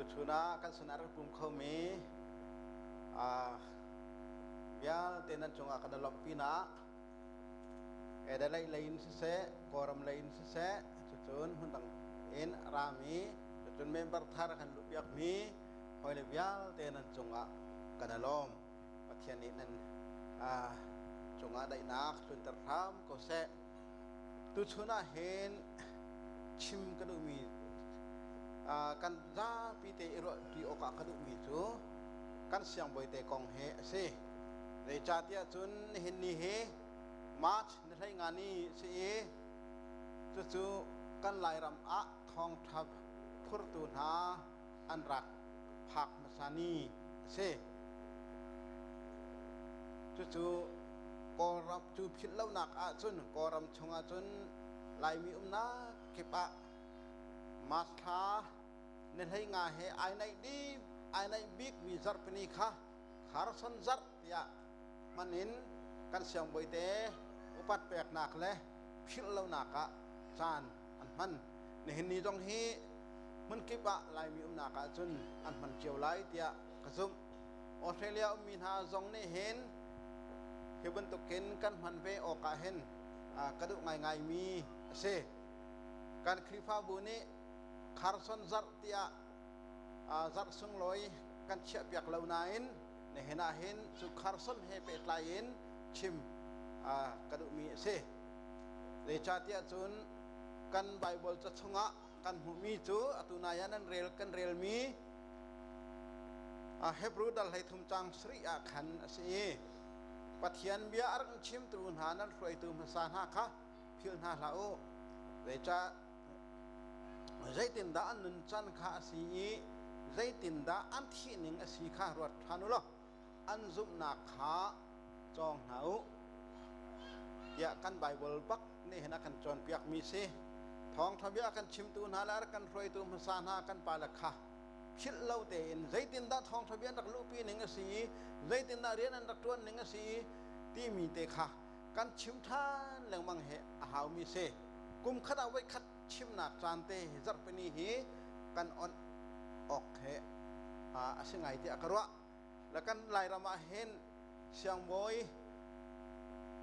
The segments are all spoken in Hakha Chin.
Tuchun ah kan sinah rak pum khomi vialte nan cungah kan i lawmh pinah Adelaide lei in siseh, Kawlram lei in siseh, cucun hmundang in a rami, cucun member thar kan luhpiakmi hawile vialte nan cungah kan i lawm. Pathian nih nan cungah daihnak tlunter hram ko seh. Tuchun ah hin chim ka duhmi kan zapi te i ruahṭi awkah ka duhmi cu kan siangbawi te kong hi a si. Zeicahtiah cun nihin ni hi March ni 15 ni si i cucu kan Lairam ah thawngṭha phurtu hna an rak phak hmasa ni a si. Cucu Kawlram cu philh lonak ahcun Kawlram chungah cun Laimi umnak kip ah March thla ni 15 he ai naih dih ai naih bikmi zarhpini kha Kharson zarh tiah hman in kan siangbawi te upat peknak le philh lonak ah caan an hman. Nihin ni zong hi hmunkip ah Laimi umnak ahcun an hman cio lai tiah ka zumh. Australia ummi hna zong nih hin hi bantukin kan hman ve awk ah hin ka duh ngaingaimi a si. Kan Khrihfabu nih Kharson zarh tiah zarh sunglawi kan chiahpiak lo nain nihin ah hin cu Kharson he pehtlai in chim ka duhmi a si. Zeicahtiah cun kan Baibal ca chungah kan hmuhmi cu atu nai ah nan rel kan relmi Hebrew dal 13 caang 7 ah khan a si i Pathian bia a rak chimtu hna nan hruaitu hmasa hna kha philh hna hlah u. Zeicah zeitindah an nuncan kha a si i zeitindah an thih ning a si kha ruat ṭhan u law an zumhnak kha cawng hna u tiah kan Baibal bak nih hin a kan cawnpiakmi si. Thawngṭha bia a kan chimtu hna le a rak kan hruaitu hmasa hna kan pale kha philh lo tein zeitindah thawngṭha bia an rak luhpi ning a si i zeitindah rian an rak ṭuan ning a si i timi te kha kan chim ṭhan lengmang hi a haumi si. Kum khat ah voikhat chimnak caan te zarhpini hi kan onh awk he a si ngai tiah ka ruah. Le kan Lairam ah hin siangbawi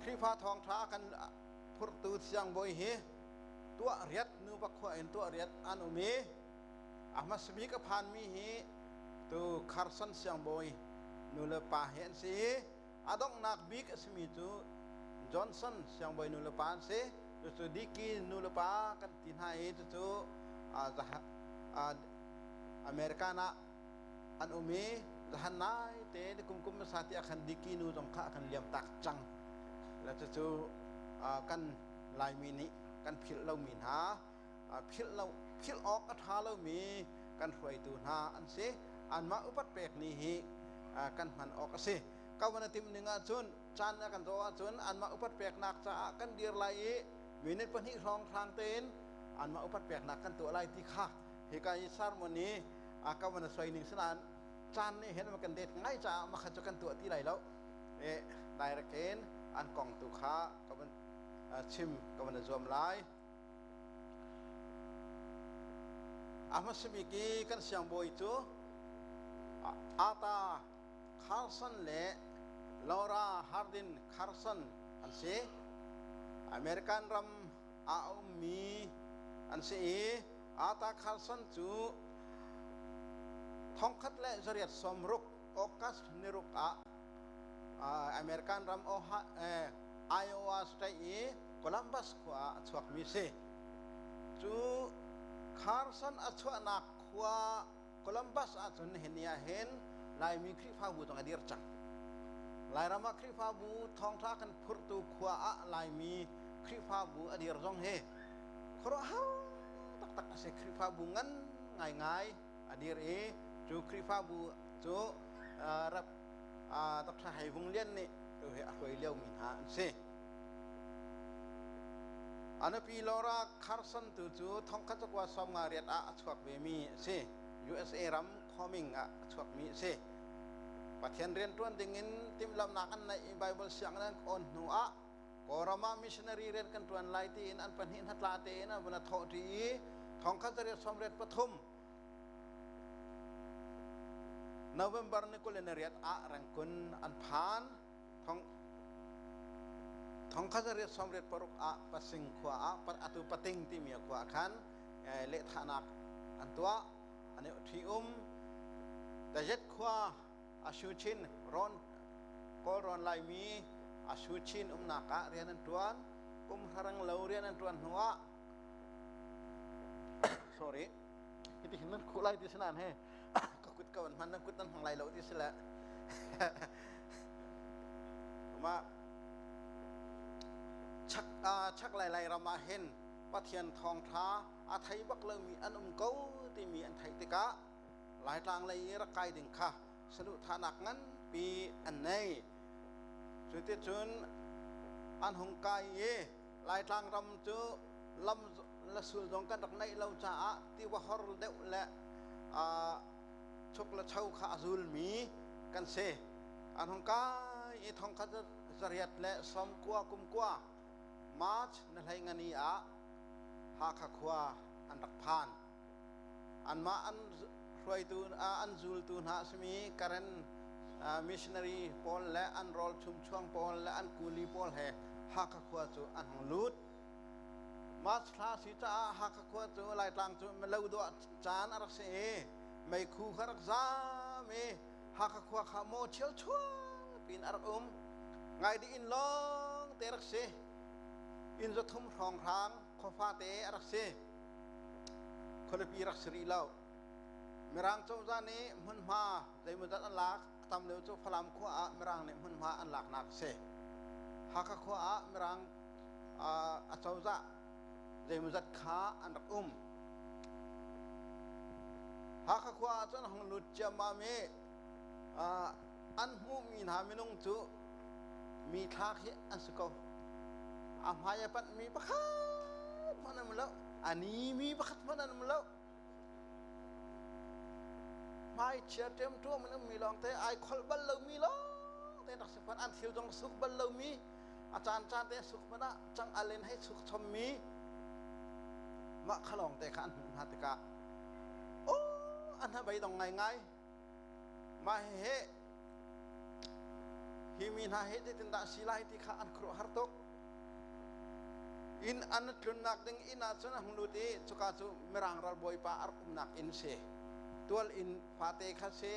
Khrihfa thawngṭha kan phurtu siangbawi hi tuah riat nuva khua in tuah riat an um i a hmasa bik a phanmi hi tu Carson siangbawi nu le pa hi an si i a donghnak bik a simi cu Johnson siangbawi nu le pa an si. Cucu Dicky nu le pa kan ti hna i cucu American ah an um i zahan nai te kum kum hmasa ti ah khan Dicky nu zong kha a kan liam tak cang. Le cucu kan Laimi nih kan philh lomi hna philh lo philh awk a ṭha lomi kan hruaitu hna an si. Anmah upat pek ni hi kan hman awk a si. Ka van a timh ning ahcun caan a kan dawh ahcun anmah upat peknak caah kan dir lai i minute 2 hrawng hrang tein anmah upat peknak kan tuah lai ti kha hika i sermon i ka van a soi ning sinain caan nih hin kan det ngai caah makhat cu kan tuah ti lai lo. E direct in an kong tu kha ka van chim ka van zuam lai. A hmasa bik i kan siangbawi cu Arthur Carson le Laura Hardin Carson an si. American ram ah a ummi an si i Arthur Carson cu 1960 August 6 ah American ram Iowa State i Columbus khua ah a chuakmi si. Cu Carson a chuahnak khua Columbus ahcun nihin ni ah hin Laimi Khrihfabu zong a dir cang. Lairam ah Khrihfabu thawngṭha kan phurtu khua ah Laimi Khrihfabu a dir zong hi khuaruahhar taktak a si. Khrihfabu ngan ngaingai a dir i cu Khrihfabu cu Rep. Dr. Hai Vung Lian nih tu hi a hruai liomi hna an si. A nupi Laura Carson tu cu 1958 ah a chuak vemi a si. USA ram Coming ah a chuakmi a si. Pathian rianṭuan dingin timhlamhnak an neih i Baibal sianginn an awn hnu ah Kawlram ah missionary rian kan ṭuan lai tiin an pahnih hnatla tein an vun a thawhṭi i 1983 November ni 28 ah Rangoon an phan. Thong 1896 ah Pasing khua ah atu Pating timi khua ah khan lehthahnak an tuah. An i ṭhi-um. Tajet khua Ashuchin rawn Kawlrawn Laimi Ashuchin umnak ah rian an ṭuan. Kum hlarang lo rian an ṭuan hnu ah sorry hiti hin nan khuh lai ti si nain he ka kut ka van hman nan kut nan hmang lai lo ti si le mah chak chak lai lai ram ah hin Pathian thawngṭha a thei bak lomi an um ko timi an theih tikah Laitlang lei i rak kai ding kha saduhthahnak nganpi an nei. Cuticun an hung kai i Laitlang ram cu lam le sul zong kan rak neih lo caah tiva hor deuh le chuk le cho kha a zulmi kan si. An hung kai i thongkhat zariat le sawmkua kumkua March na hlei ngani ah Hakha khua an rak phan. Anmah an hruaitu an zultu hna a simi Karen missionary pawl le an rawl chumchuang pawl le an kuli pawl he Hakha khua cu an hung lut. March thla si caah Hakha khua cu Laitlang cu lo dawh caan a rak si i meikhu kha rak zaam i Hakha khua kha maw chialchual piin a rak um. Ngaidih inn lawng te rak si. Inn zathum hrawnghrang khuafa te a rak si. Khualipi rak si rih lo. Mirang cozah nih hmunhma zeimawzat an lak, a tam deuh cu Falam khua ah Mirang nih hmunhma an laknak a si. Hakha khua ah Mirang a cozah zeimawzat kha an rak um. Hakha khua ah cun hung lut ciammam i an hmuhmi hna minung cu mi thlak hi an si ko. A hmai a panhmi pakhat hmanh an um lo. A nimi pakhat hmanh an um lo. Hmaichia ṭemṭuam in ummi lawngte, ai kholh bal lomi lawngte rak si fawn. An thil zong suk bal lomi, a caan caan te suk hmanh ah cang al in hei suk chommi, mah kha lawngte kha an hmuh hna tikah, oh, an hnabei dong ngaingai. Mah hihi hi mi hna hi zeitindah si lai ti kha an khuaruahhar tuk. Inn an tlunnak ding inn ah cun a hung lut i cuka cu Mirang ralbawipa a rak umnak inn si. Tual inn fate kha si.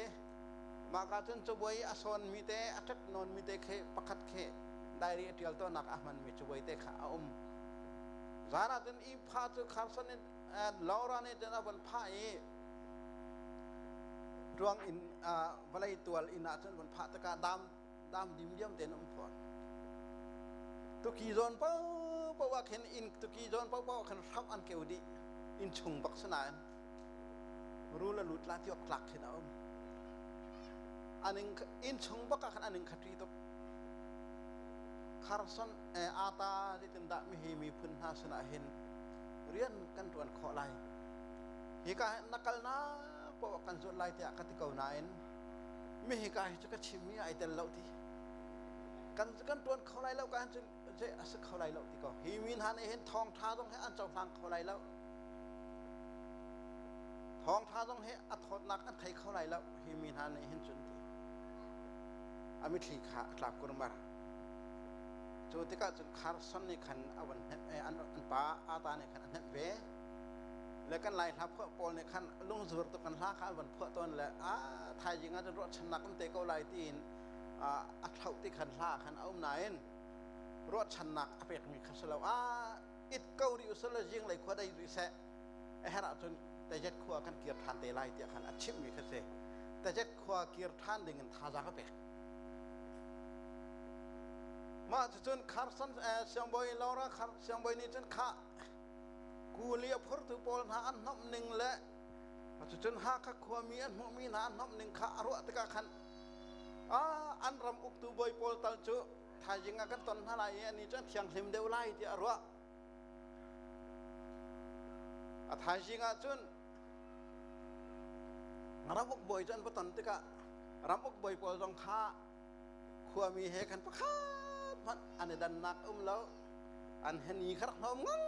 Mahka cun cabuai a sawnmi te, a ṭek nawnmi te khi pakhat khi diary a ṭial tawnnak a hmanmi cabuai te kha a um. Zan ah cun i pha cu Carson in Laura nih cun a von phah i ṭuang inn vawlei tual inn ah cun von phah tikah dam dam dimdiam tein um fawn. Tuki zawn paohpaoh ah khin inn tuki zawn paohpaoh ah khin hramh an keu dih. Inn chung bak si nain rul a lut la ti awk tlak khin a um. An inn inn chung bak ah khan an inn kha ṭi tuk. Kharson ata zeitindah mihi miphun hna sinah hin rian kan ṭuan khawh lai. Hika hin na kalnak paoh kan zulh lai tiah ka ti ko nain mi hika hi cu ka chimmi ai tel lo ti. Kan kan ṭuan kho lai lo ka hin cun zei a si kho lai lo ti ko. Hi mi hna nih hin thawngṭha zong hi an cohlang kho lai lo. Thawngṭha zong hi a thawtnak an thei kho lai lo hi mi hna nih hin cun ti. A mitthli kha a tlak kurmar. Cu tikah cun Carson nih khan a von hnemh i an pa Ata nih khan a hnemh ve. Le kan Lai hla phuah pawl nih khan lungzur tuk kan hla kha an von phuah tawn le a thaizing ah cun ruahchannak um te ko lai tiin a thlauh ti khan hla khan a um nain ruahchannak a pekmi kha si lo. A it ko rih usih law zinglei khua dei rih seh. A herh ahcun Tajet khua kan kir ṭhan te lai tiah khan a chimhmi kha si. Tajet khua kir ṭhan ding in thazaang a pek. Mah cucun Carson siangbawi Laura siangbawi nih cun khah kuli a phurtu pawl hna an hnomh ning le cucun Hakha khuami an hmuhmi hna an hnomh ning kha a ruah tikah khan an ram uktu bawi pawl tal cu thaizing ah kan ton hna lai i ani cu an thianghlim deuh lai tiah a ruah. A thaizing ah cun ramuk bawi cu an va ton tikah ramuk bawi pawl zong kha khuami he khan pakhat hmanh an i dannak um lo. An hen i kha rak hnawm ngang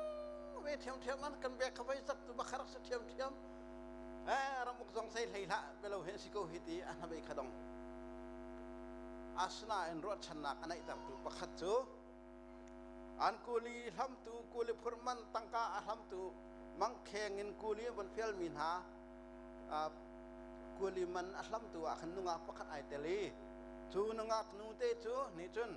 ve ṭhiamṭhiam an kan bek kha voi zat cu ba kha rak si ṭhiamṭhiam. Eh ramuk zong sei hlei hlah belo he si ko hi ti a hnabei kha dong. Asinain ruahchannak a neihtertu pakhat cu an kuli hlamtu kuli phurh man tangka a hlamtu mangkheng in kuli an von fialmi hna kuli man a hlamtu ah khan nungak pakhat ai tel i cu nungak nu te cu nih cun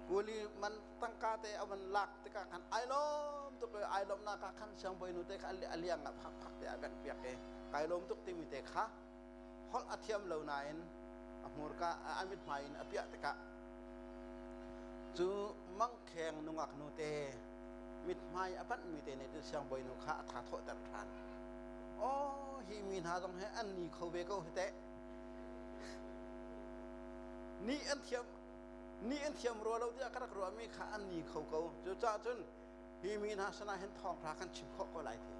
kuli man tangka te a van lak tikah khan ai lawm tuk i ai lawmnak ah khan siangbawi nu te kha a liang ah phak phak te a bengh piak i kai lawm tuk timi te kha holh a thiam lo nain a hmurka a mithmai in a piah tikah cu mangkheng nungak nu te mithmai a panhmi te nih cun siangbawinu kha a tha thawhter ṭhan. Aw, hi mi hna zong hi an ni kho ve ko hi teh. Ni an thiam ni an thiam rua lo tiah ka rak ruahmi kha an ni kho ko. Cucaah cun hi mi hna sinah hin thawngṭha kan chim khawh ko lai ti.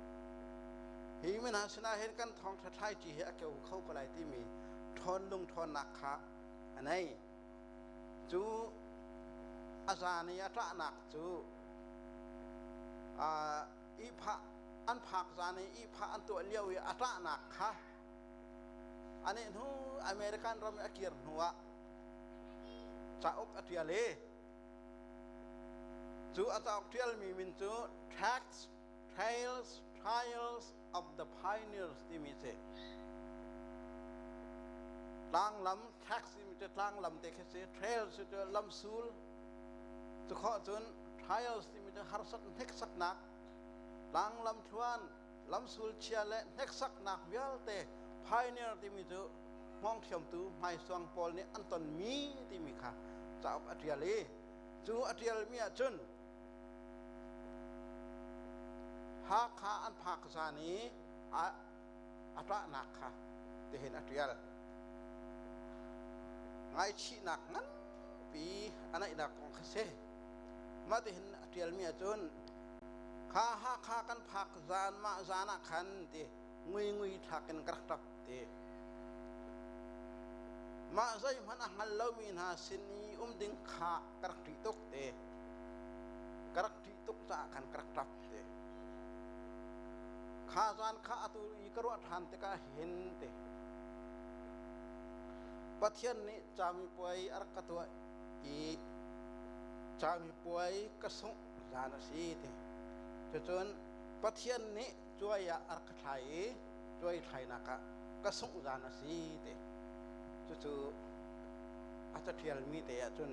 Hi mi hna sinah hin kan thawngṭha thlaici hi a keu kho ko lai timi ṭhawn lung ṭhawnnak kha a nei. Cu a zan i a ṭahnak cu ihphah an phak zan i ihphah an tuah lio i a ṭahnak kha anih hnu American ram i a kir hnu ah cauk a ṭial i cu a cauk ṭialmi min cu Tracts, Trails, Trials of the Pioneers timi a si. Tlanglam tracks timi cu tlanglam te khi si, trails cu lamsul cu khawh cun trials timi cu harsat hneksaknak tlanglam thluan lamsul chia le hneksaknak vialte pioneer timi cu hmawngthiamtu hmaisuang pawl nih an tonmi timi kha cauk a ṭial i cu a ṭialmi ahcun Hakha an phak zan i a ṭahnak kha tihin a ṭial. Ngaichihnak nganpi a neihnak kong kha si. Mah tihin a ṭialmi ahcun kha Hakha kan phak zan mah zan ah khan ti ngui ngui thlak in ka rak ṭap ti. Mah zeihmanh a hngal lomi hna sin i um ding kha ka rak ṭih tuk ti. Ka rak ṭih tuk caah khan ka rak ṭap ti. Kha zan kha atu i ka ruah ṭhan tikah hin ti. Pathian nih camipuai a rak ka tuah i camipuai ka sungh zan a si ti. Cucun Pathian nih cuai ah a rak ka thlai i cuai thlainak ah ka sungh zan a si ti. Cucu a caṭialmi te ahcun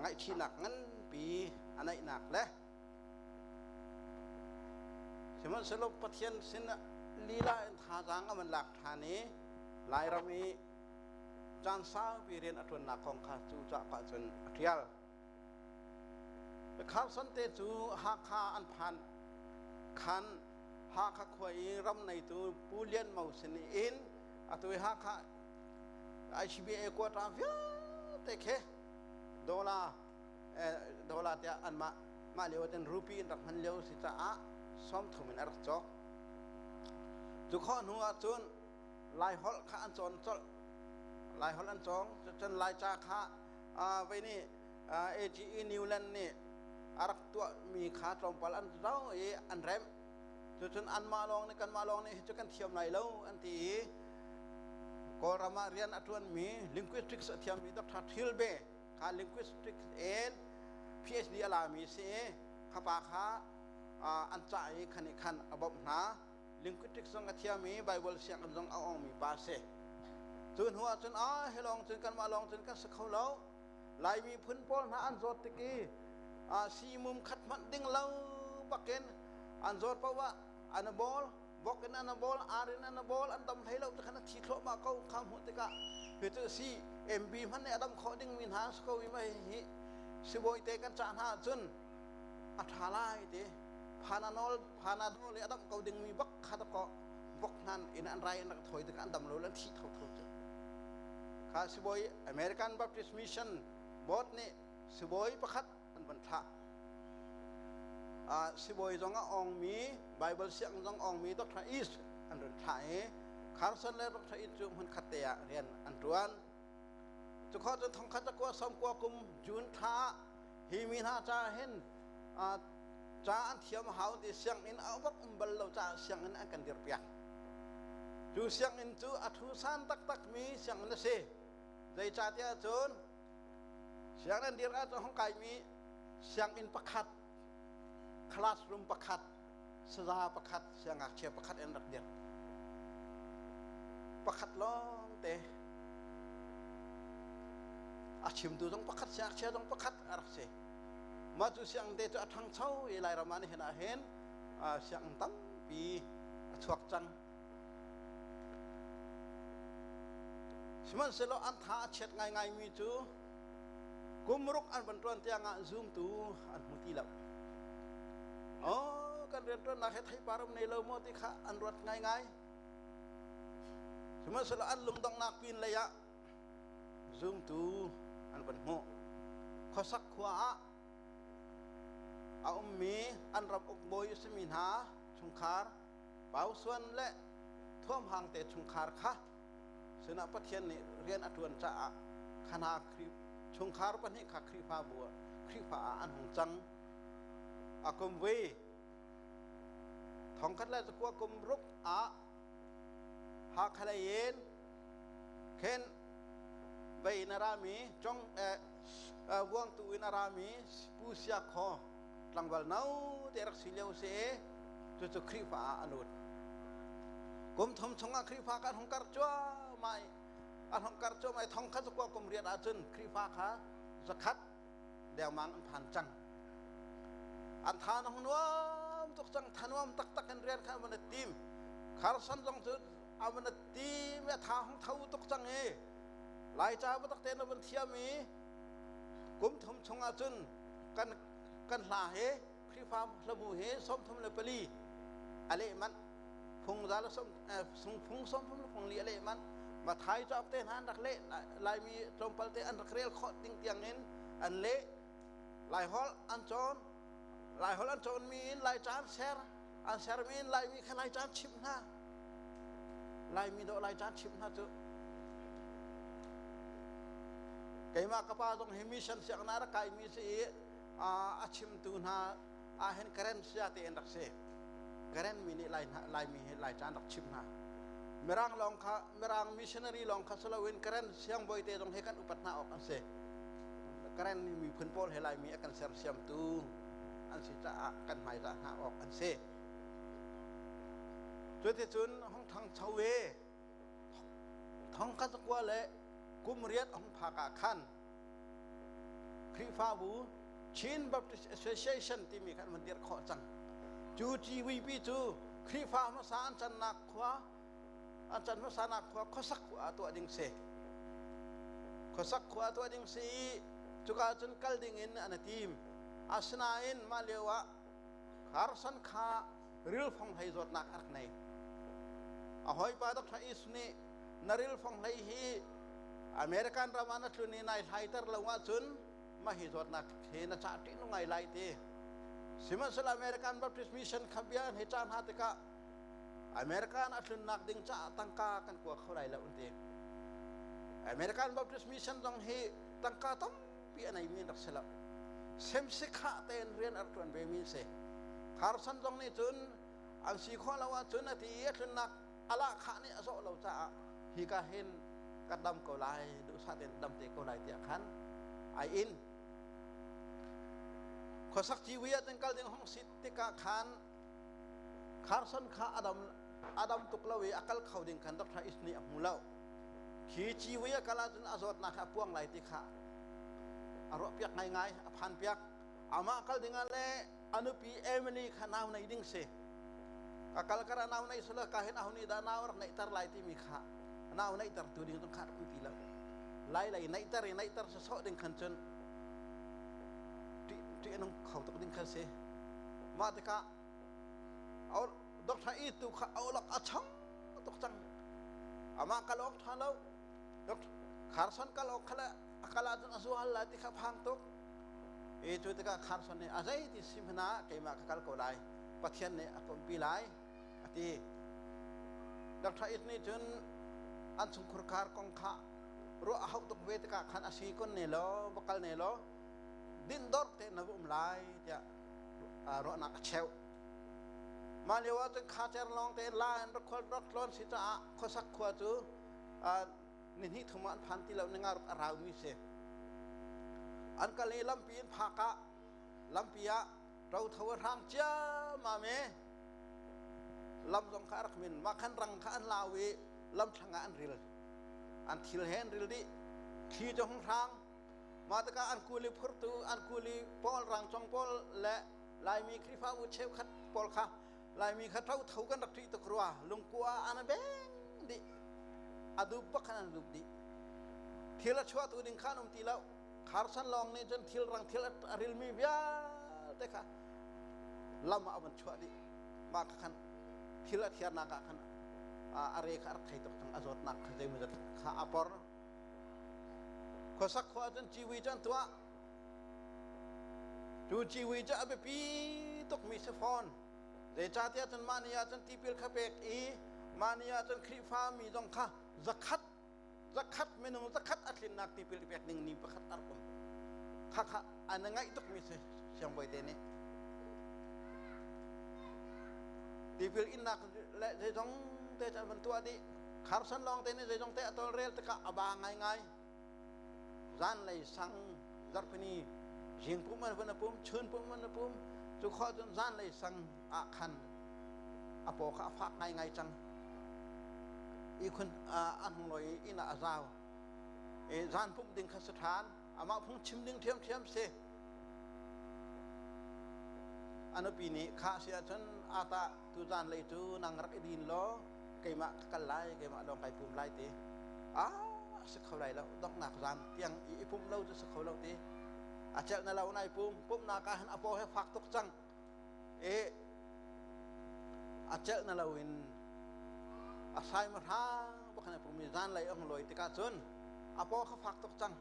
ngaihchihnak nganpi a neihnak le sihmanhsehlaw Pathian sin lila in thazaang a van lak ṭhan i Lairam i caan saupi rian a ṭuannak kong kha cu cauk ah cun a ṭial. Carson te cu Hakha an phan khan Hakha khua i ram neitu Pu Lian Mo sin in atu i Hakha ICBA quota vialte khi dollar dollar tiah anmah mah lio ten rupee in rak hman lio si caah 30 in a rak cawk. Cu khawh hnu ah cun Laiholh kha an cawn colh. Laiholh an cawng. Cun Laica kha vei nih AGE Newland nih a rak tuahmi kha tlawmpal an zoh i an remh. Cucun anmah lawng nih kanmah lawng nih hi cu kan thiam lai lo an ti i Kawlram ah rian a ṭuanmi linguistics a thiammi Dr. Thilbe kha linguistics in PhD a lami si i khapa kha an cah i khan i khan a bawmh hna. Linguistics zong a thiam i Bible sianginn zong a ongmi pa a si. Cu hnu ah cun ah hi lawng cun kanmah lawng cun kan si kho lo. Laimi phun pawl hna an zawt tik i siimum khat hmanh ding lo bakin an zawt paoh ah an bawl bok in an bawl ar in an bawl an dam hlei lo ti khan a thi thluahmah ko kha hmuh tikah hi cu si MB hmanh nih a dam khawh dingmi hna si ko i mah hi sibawi te kan cah hna ahcun a ṭha lai ti phananol phanadol i a dam ko dingmi bak kha dakaw bok hnan in an rai an rak thawi tikah an dam lo le an thi thotho cu kha sibawi American Baptist Mission Board nih sibawi pakhat an van thlah. Sibawi zong a ongmi Bible siang zong ongmi Dr. East an run thlah i Carson le Dr. East cu hmun khat te ah rian an ṭuan. Cu khawh cun thongkhat zakua sawmkua kum June thla ah hi mi hna ca hin ca an thiam hau ti sianginn a vak um bal lo caah sianginn an kan dirpiak. Cu sianginn cu a ṭhusan taktakmi sianginn a si. Zeicahtiah cun sianginn dir ahcun hung kaimi sianginn pakhat, classroom pakhat, saza pakhat, siangngakchia pakhat in rak dir. Pakhat lawng te. A chimtu zong pakhat, siangngakchia zong pakhat a rak si. Mah cu sianginn te cu a ṭhangcho i Lairam ah nihin ah hin sianginn tampi a chuak cang. Sihmanhsehlaw an tha a chiat ngaingaimi cu kum ruk an van ṭuan tiangah zumtu an hmu ti lo. Oh, kan rianṭuannak he theipar um nei lo maw ti kha an ruat ngaingai. Sihmanhsehlaw an lungdonghnak pin lei ah zumtu an van hmuh. Khuasak khua ah a ummi an ram ukbawi a simi hna chungkhar Pausuan le Thuamhang te chungkhar kha sinah Pathian nih rian a ṭuan caah khana chungkhar pahnih kha Khrihfabu ah Khrihfa ah an hung cang. A kum vui thongkhat le zakua kum ruk ah Hakha lei in khin vei in a rami cong vuangtu in a rami Pu Sia Khaw tlangval no te rak si lio si i cucu Khrihfa ah a lut. Kum thum chungah Khrihfa kan hung karh cuahmah i an hung karh cuahmah i thong khat zakua kum riat ahcun Khrihfa kha zakhat dengmang an phan cang. An tha na hung nuam tuk cang, thanuam taktak in rian kha an van i tim. Kharsan zong cu a van i tim i a tha hung tho tuk cang i Laica biatak tein a van thiam i kum thum chungah cun kan kan hla he Khrihfa hlabu he 34 a leh manh phung za le som phung sawm thum le phung li a leh manh Mathai cauk te hna an rak leh Laimi tlawmpal te an rak rel khawh ding tiang in an leh Laiholh an cawn Laiholh an cawnmi in Laica an ser an sermi in Laimi kha Laica an chimh hna Laimi dawh Laica an chimh hna cu keimah ka pa zong hi mission sianginn ah rak kaimi si i a chimtu hna ah hin Karen sia te in rak si Karen mi nih Lai Laimi hi Laica an rak chimh hna Mirang lawng kha Mirang missionary lawng kha si loin Karen siangbawi te zong hi kan upat hna awk an si Karen miphun pawl he Laimi a kan sersiamtu an si caah kan hmaizah hna awk an si. Cuticun hung ṭhangcho ve thongkhat zakua le kum riat hung phak ah khan Khrihfabu Chin Baptist Association timi khan van dirh khawh cang. Cu CVP cu Khrihfa hmasa an cannak khua an can hmasanak khua khuasak khua ah tuah ding si. Khuasak khua ah tuah ding si i cuka cun kal ding in an i tim. Asinain mah lio ah Carson kha rilfong hlei zawtnak a rak nei. A hawipa Dr. East nih na rilfong hlei hi American ram ah na tlun i nai hlaiter lo ahcun mah hi zawtnak he na cah ṭih ngai lai ti. Sihmanhsehlaw American Baptist Mission kha bia an hei cah hna tikah American a tlunnak ding caah tangka kan kua kho lai lo an ti. American Baptist Mission zong hi tangka tampi a neimi an rak si lo. Semsikhah tein rian a rak ṭuan vemi an si. Carson zong nih cun an si khawh lo ahcun a ti i a tlunnak a lahkhah nih a zawh lo caah hika hin ka dam ko lai, duhsah tein dam te ko lai tiah khan ai in. Khuasak civi ah cun kal ding hong si tikah khan Carson kha a dam a dam tuk lo i a kal kho ding khan Dr. East nih a hmu lo. Khi civui a kal ahcun a zawtnak kha a puang lai ti kha a ruahpiak ngaingai, a phanpiak. Amah kal ding ah le a nupi Emily kha nau nei ding si. Ka kal kar ah nau nei sula ka hin aho nih dah nau rak neihter lai timi kha nau neihter tu ding zong kha rak um ti lo. Lai lei neihter i neihter sawsawh ding khan cun ṭih a nung kho tuk ding kha si. Mah tikah Dr. E tu kha a awlok a chong tuk cang. Amah kal awk ṭha lo. Carson kal awk kha le a kal ahcun a zual lai ti kha phang tuk. E cu tikah Carson nih a zei ti si hmanh ah keimah ka kal ko lai. Pathian nih a kompi lai a ti. Dr. E nih cun an chungkhur khar kong kha ruah a hauh tuk ve tikah khan a si kun ne law va kal ne law dindor te na va um lai tiah ruahnak a cheuh. Mah lio ah cun khacer lawng te la in rak khual rak tlawn si caah khuasak khua cu ni hnih thum ah an phan ti lo, ninga ruk a raumi si. An kal i lampi in phak ah lampi ah ṭotho a hrang ciammam i lam zong kha a rak min. Mah khan rang kha an lau i lamthlang ah an ril. An thil he an ril dih. Thli cu hung hrang. Mah tikah an kuli phurtu, an kuli pawl, rangcong pawl le Laimi Khrihfabu cheukhat pawl kha Laimi kha ṭotho kan rak ṭih tuk rua. Lungkua ah an beng dih. A dup bak khan an dup dih. Thil a chuahtu ding kha an um ti lo. Kharsan lawng nih cun thil rang thil a rilmi vialte kha lam ah a van chuah dih. Mah kha khan thil a thiarnak ah khan a re kha a rak thei tuk cang. A zawtnak kha zeimawzat kha a por. Khuasak khua cun ciwi cu an tuah. Cu ciwi cu a biapi tukmi si fawn. Zeicahtiah cun mah ni ah cun tipil kha pek i mah ni ah cun Khrihfa mi zong kha zakhat zakhat minung zakhat a tlinnak tipil i pek ding ni pakhat a rak um. Khakha an i ngaih tukmi si siangbawi te nih. Tipil innak le zeizong te cu an van tuah dih. Kharsan lawng te nih zeizong te a tawlrel tikah a ba ngaingai. Zanlei sang zarhpini zing pum an van a pum, chun pum an a pum. Cu khua cun zanlei sang ah khan a paw kha a fak ngaingai cang. Ihkhun an hung lawi i inn ah a zau. I zan pumh ding kha si ṭhan. Amah phung chim ding ṭhiamṭhiam si. A nupi nih kha si ahcun ata tu zanlei cu nang rak i din law keimah ka kal lai, keimah lawng kai pum lai ti. Ah, si kho lai lo. Donghnak zan tiang i pumh lo cu si kho lo ti. A celh na lo nai pum. Pumhnak ah hin a paw he fak tuk cang. I a celh na lo in a sai ma hrang bakhan a pum i zanlei a hung lawi tikah cun a paw kha fak tuk cang.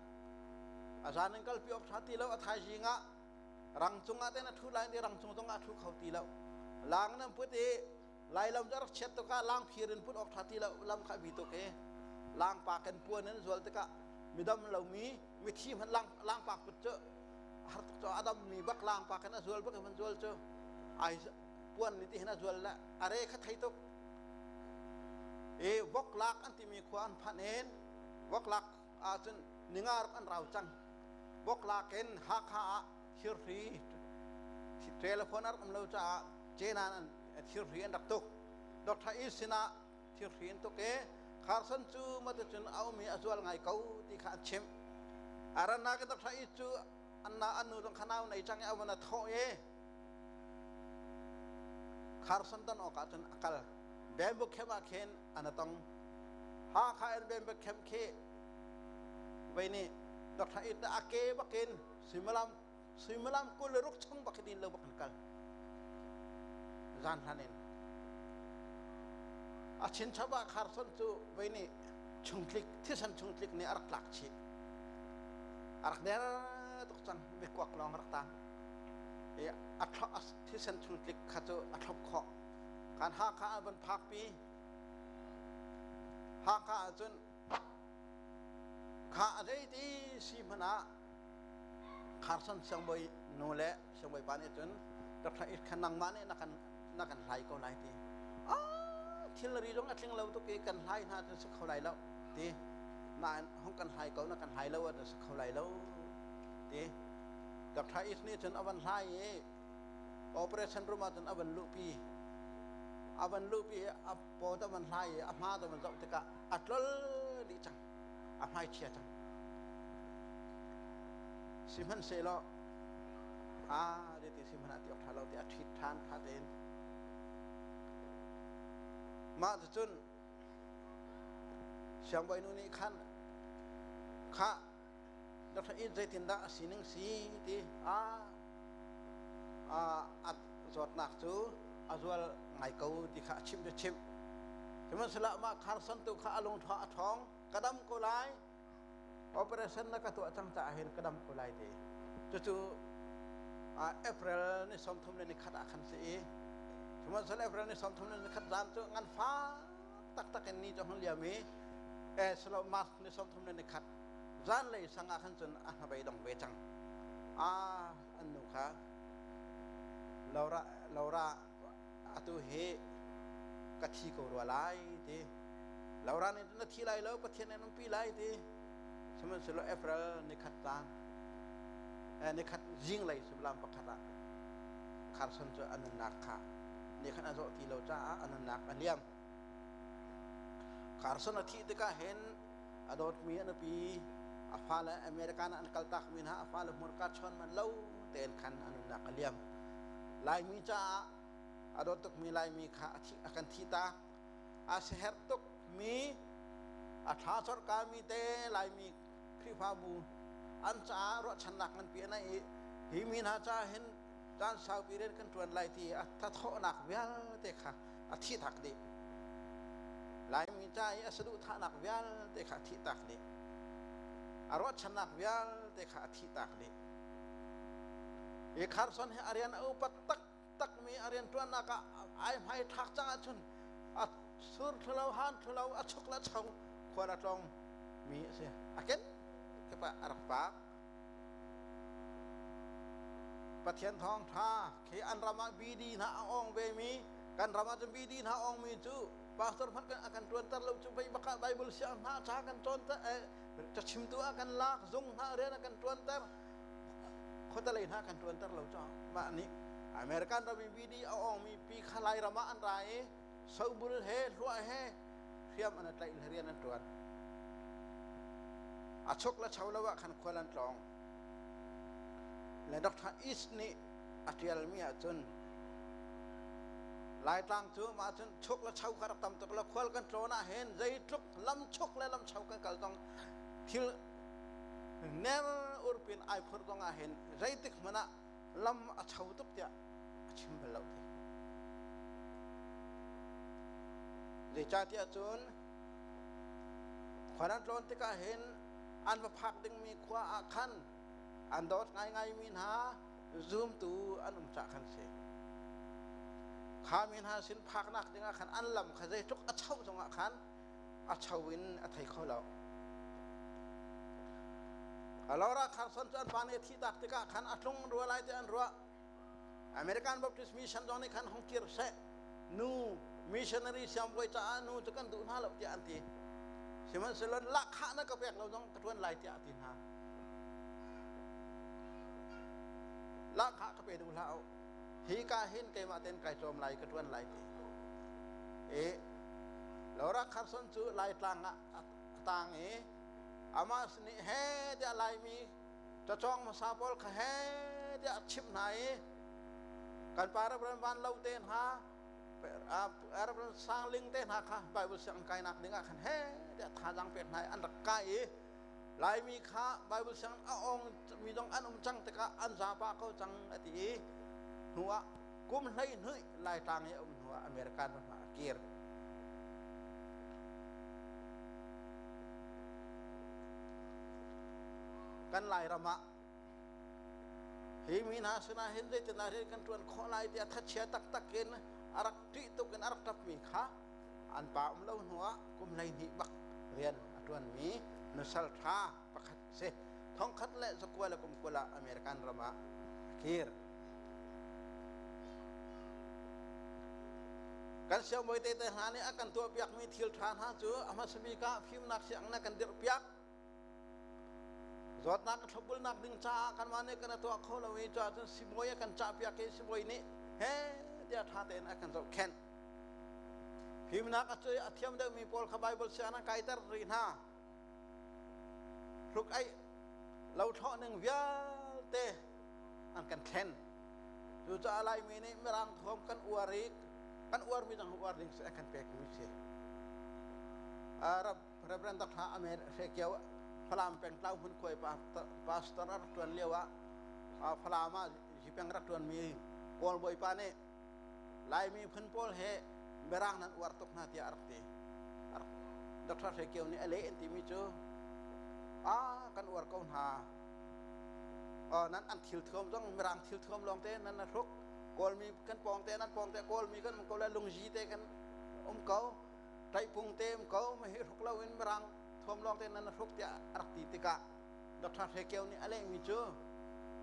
A zan in kalpi awk ṭha ti lo. A thaizing ah rang cungah ten a ṭhu lai i rang cung zongah a ṭhu kho ti lo. Lang nan put i Lailam cu a rak chiat tuk ah langphir in put awk ṭha ti lo. Lam kha a bi tuk i langpa kan puan in zual tikah midam lomi mithi hmanh lang langpak put cu har tuk cu a dammi bak langpa khan a zual bak in zual cu ai puan ni ti hin a zual le a re kha thei tuk i voklak an timi khua an phanh in voklak ahcun ninga ruk an rau cang. Voklak in Hakha ah thirhri telephone a rak um lo caah cenan an thirhri an rak tuk. Dr. East sinah thirhri an tuk i Carson cu matucun a um i a zual ngai ko ti kha an chimh. A rannak in Dr. East cu an na an nu zong kha nau nei cang i a van a thawh i Carson ton awkah cun a kal. Bamboo camp ah khin an a tong. Hakha in Bamboo camp khi vei nih Dr. East a ke bakin suimilam suimilam 26 chung bak din lo bak an kal. Zan hlan in a chinchap ah Carson cu vei nih chungtlik thisen chungtlik nih a rak tlak chih. A rak der tuk cang mikuak lawng rak tang. I a thisen chungtlik kha cu a thlop khawh. Kan Hakha ah van phakpi. Hakha ahcun kha a zei ti si hmanh ah Carson siangbawi nu le siangbawi pa nih cun Dr. It kha nangmah nih na kan na kan hlai ko lai ti. Ah, thilri zong a tling lo tuk i kan hlai hna cu si kho lai lo ti. Nain hung kan hlai ko na kan hlai lo ah si kho lai lo ti. Dr. It nih cun a van hlai i operation room ah cun a van luhpi. A van luhpi i a paw a van hlai i a hma a van zoh tikah a tlol dih cang. A hmai chia cang. Sihmanhsehlaw a ti sihmanh ah ti awk ṭha lo ti a ṭhit ṭhan kha tein mah cucun siangbawinu nih khan kha Dr. Eid zeitindah a sining si ti a a zawtnak cu a zual ngai ko ti kha a chimh cu chimh. Sihmanhsehlaw mah Carson tu kha a lungṭha a ṭhawng ka dam ko lai operation na ka tuah cang caah hin ka dam ko lai ti. Cucu April ni 31 ah khan si i sihmanhsehlaw April ni 31 zan cu ngan fak taktak in ni cu hung liam i eh silo March ni 31 zanlei sang ah khan cun a hnabei dong ve cang. A an nu kha Laura Laura Atu hi ka thi ko rua lai ti. Laura nih na thi lai lo, Pathian nih an umpi lai ti. Sihmanhsehlaw April nikhat caan, nikhat zinglei suimilam pakhat ah Carson cu a nunnak kha nih khan a zawh ti lo caah a nunnak a liam. Carson a thih tikah hin a dawtmi a nupi, a fale American an kaltakmi hna a fale hmurka chawn manh lo tein khan a nunnak a liam. Laimi caah a dawt tukmi Laimi kha a kan thihtak. A siaherh tukmi, a ṭha corkami te Laimi Khrihfabu an caah ruahchannak nganpi a nei i hi mi hna caah hin caan saupi rian kan ṭuan lai ti a thathawhnak vialte kha a thihtak dih. Laimi ca i a saduhthahnak vialte kha a thihtak dih. A ruahchannak vialte kha a thihtak dih. Hi Carson hi a rian a upat taktakmi a rianṭuannak ah ai hmai thlak cang ahcun a sur thlu han thlu lo, a chuk le cho khual a tlawng mi a si. A ken kip ah a rak pak. Pathian thawngṭha khi an ram ah BD hna a ong ve mi kan ram ah cun BD hna ong mi cu pastor hmanh a kan ṭuanter lo cu vei bak ah Bible siang hna ca kan cawnter cachimtu ah kan lak zung hna rian a kan ṭuanter khuatelei hna kan ṭuanter lo cu mah nih American ram i BD a ong mi pi kha Lairam ah an ra i sobul he hluah he hriam an tlaih le rian an ṭuan. A chuk le cho lo ah khan khual an tlawng. Le Dr. East nih a ṭialmi ahcun Laitlang cu mah cun chuk le cho kha rak tam tuk lo khual kan tlawn ah hin zeitluk lam chuk le lam cho kan kal zong thil ner urpin ai phurh zong ah hin zeitik hmanh ah lam a cho tuk tiah a chim bal lo ti. Zeicahtiah cun khua an tlawn tikah hin an va phak dingmi khua ah khan an dawt ngaingaimi hna zumtu an um cah khan si. Kha mi hna sin phaknak dingah khan an lam kha zeitluk a cho zongah khan a cho in a thei kho lo. Laura Carson cu an pa nih a thihtak tikah khan a tlung rua lai ti an ruah. American Baptist Mission zong nih khan hung kir seh. Nu missionary siangbawi caah nu cu kan duh hna lo tiah an ti. Sihmanhsehlaw lahkhah na ka pek lo zong ka ṭuan lai tiah a ti hna. Lahkhah ka pe duh hlah u. Hi ka hin keimah tein kai cawm lai ka ṭuan lai ti. E Laura Carson cu Laitlang ah a tang i amah nih he tiah Laimi cacawng hmasa pawl kha he tiah a chimh hna i kan pa Reverend Van Lo te hna Reverend Sang Ling te hna kha Bible sianginn kainak ding ah khan he tiah thazaang pek hna i an rak kai i Laimi kha Bible sianginn a ong mi zong an um cang tikah an zapa ko cang a ti i hnu ah kum 12 Laitlang i a um hnu ah American ram ah a kir. Kan Lairam ah hi mi hna sinah hin zeitindah rian kan ṭuan khawh lai tiah thachia taktak in a rak ṭih tuk in a rak ṭapmi kha an pa um lo hnuah kum 12 bak rian a ṭuanmi nusal ṭha pakhat a si. 1920 ah American ram ah a kir. Kan siangbawi te hna nih a kan tuahpiakmi thil ṭha hna cu a hmasa bik ah fimnak sianginn a kan dirhpiak. Zawtnak a thlopbulnak ding caah kanmah nih kan tuah kho lo i cuahcun sibawi a kan cahpiak i sibawi nih he tiah ṭha tein a kan zohkhenh. Fimnak a thiam deuhmi pawl kha Baibal sianginn an kaiter rih hna. Hruk aih lo thlawh ning vialte an kan thlen. Cucaah Laimi nih Mirang thuam kan uar i kan uarmi dang uar ding si an kan pekmi si. Reverend Dr. Amer Hre Kio Falam pengtlang hmunkhuai pastor a rak ṭuan lio ah Falam ah zipeng rak ṭuanmi Kawl bawipa nih Laimi phun pawl he Mirang nan uar tuk hna tiah a rak ti. Dr. Hre Kio nih a leh an timi cu a kan uar ko hna. Nan an thil thuam zong Mirang thil thuam lawng te nan hruk. Kawlmi kan pawng te nan pawng te Kawlmi kan um ko le lungzi te kan um ko. Ṭaihpung te um ko ma hi hruk lo in Mirang thuam lawng te nan hruk tiah a rak ti tikah Dr. Hre Kio nih a lehmi cu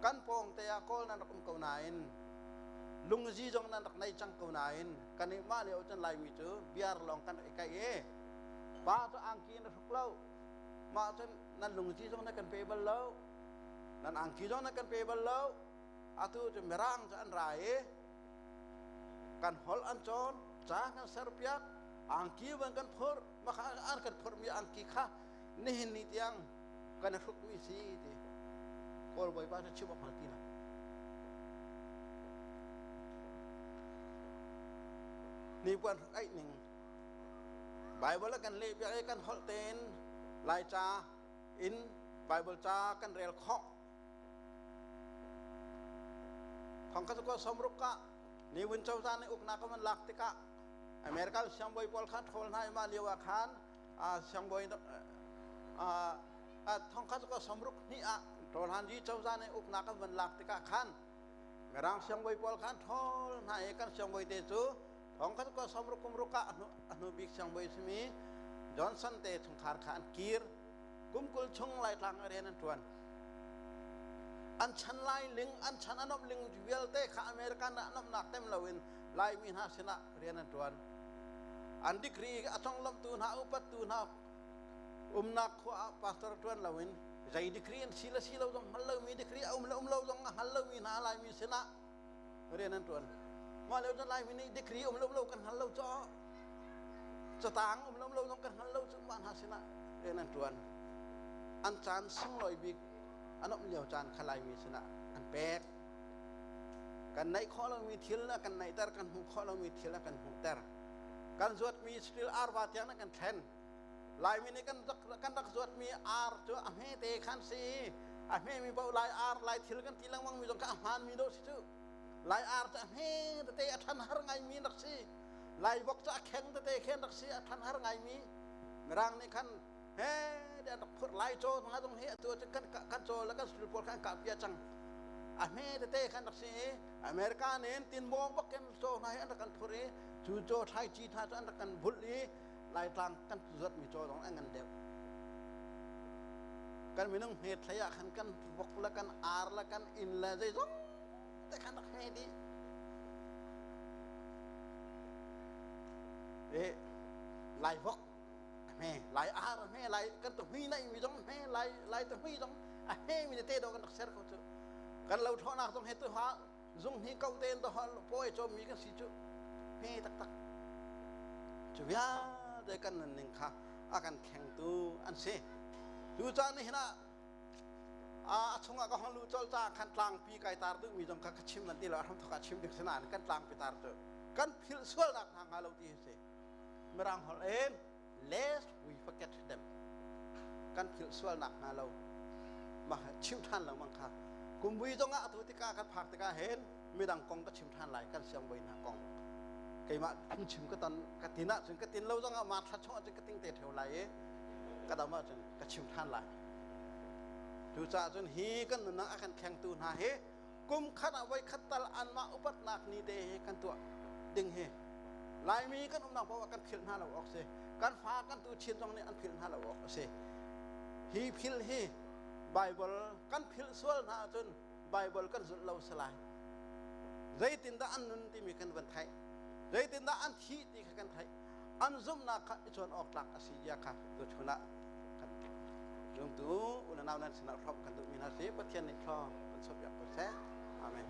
kan pawng te ah Kawl nan rak um ko nain Lungzi zong nan rak nei cang ko nain kan i mah lio cun Laimi cu biar lawng kan rak i kaih i pa cu angki in a hruk lo. Mah cun nan lungzi zong na kan pe bal lo. Nan angki zong na kan pe bal lo. Atu cu Mirang cu an ra i kan holh an cawn, ca kan serpiak, angki van kan phurh, mah an kan phurhmi angki kha nihin ni tiang kan i hrukmi si ti Kawl bawipa cu chim awk hngal ti lo. Hnipuan hruk aih ning Bible a kan leh piak i kan holh tein Laica in Bible ca kan rel khawh. Thongkhat kua sawmruk ah Ni Win cozah nih uknak a van lak tikah American siangbawi pawl kha ṭhawl hna i mah lio ah khan siangbawi thongkhat kua 62 ah Ṭawlhanzi cozah nih uknak an van lak tikah khan Mirang siangbawi pawl kha an ṭhawl hna i kan siangbawi te cu thongkhat kua 60 kum ruk ah a hnu bik siangbawi simi Johnson te chungkhar kha an kir. Kum 20 chung Laitlang ah rian an ṭuan. An chan lai ling, an chan an omh ling vialte kha American ah an omhnak tem loin Laimi hna sinah rian an ṭuan. An degree a conglawmhtu hna, upattu hna umnak khua ah pastor ṭuan loin zei degree an si le si lo zong hngal lomi degree a um le um lo zong a hngal lomi hna Laimi sinah rian an ṭuan. Mah lio cun Laimi nih degree um le um lo kan hngal lo caw catang um le um lo zong kan hngal lo cu mah hna sinah rian an ṭuan. An caan sunglawi bik an um lio caan kha Laimi sinah an pek. Kan neih khawh lomi thil a kan neihter, kan hmuh khawh lomi thil a kan hmuhter. Kan zuatmi saṭil arva tiang na kan thlen. Laimi nih kan rak, kan rak zuatmi ar cu a hmete khan si i a hmemi paoh Lai ar, Lai thil kan ti lengmangmi zong kha a hmaanmi dawh si cu. Lai ar cu a hme tete a ṭhan har ngaimi rak si. Lai vok cu a kheng tete khen rak si, a ṭhan har ngaimi. Mirang nih khan he ti an rak phurh lai caw hna zong hi atu ahcun kan kan caw le kan sul pawl kha an kah pia cang a hme tete khan rak si i America nih tinbawng bak in caw hna hi an rak kan phurh i cu caw thlaici hna cu an rak kan vulh i Laitlang kan zuatmi caw zong an ngan deuh kan minung hme thlei ah khan kan vok le kan ar le kan inn le zeizong te khan rak hme dih e lai vok hme lai ar hme lai kan tu hui nai mi zong hme lai lai tu hui zong a hme mi te do kan rak ser ko cu kan lo thawnak zong he tu ha zung hi ko te to pawi chom mi kan si cu hme taktak cu vialte kan nun ning kha a kan thlengtu an si tu caan ni hin ah a chungah ka hong luh colh caah khan tlangpi kai tar duhmi zong kha ka chim lan ti lo a hramthok ah chim ding si nain kan tlangpi tar cu kan philh sualnak hna hnga lo ti hi si Mirang holh in lest we forget them. Kan philh sualnak hnga lo. Mah chim ṭhan lengmang kha. Kumvui zongah atu tikah kan phak tikah hin midang kong ka chim ṭhan lai kan siangbawi hna kong. Keimah phungchim ka ton ka tin ahcun ka tin lo zongah ma thla chung ahcun ka ting te ṭheo lai i ka dam ahcun ka chim ṭhan lai. Cucaah cun hi kan nunnak a kan thlengtu hna hi kum khat ah voi khat tal anmah upatnak ni te hi kan tuah ding hi Laimi kan umnak paoh ah kan philh hna lo awk si kan fa kan tu chin zong nih an philh hna lo awk a si hi philh hi Bible kan philh sual hna ahcun Bible kan zulh lo si lai zeitindah an nun timi kan van theih zeitindah an thih ti kha kan theih an zumhnak kha i cawn awk tlak a si zia kha tuchun ah kan zumtu unau nan sinah hrawmh kan duhmi hna si Pathian nih thlaw kan chuahpiak ko seh. Amen.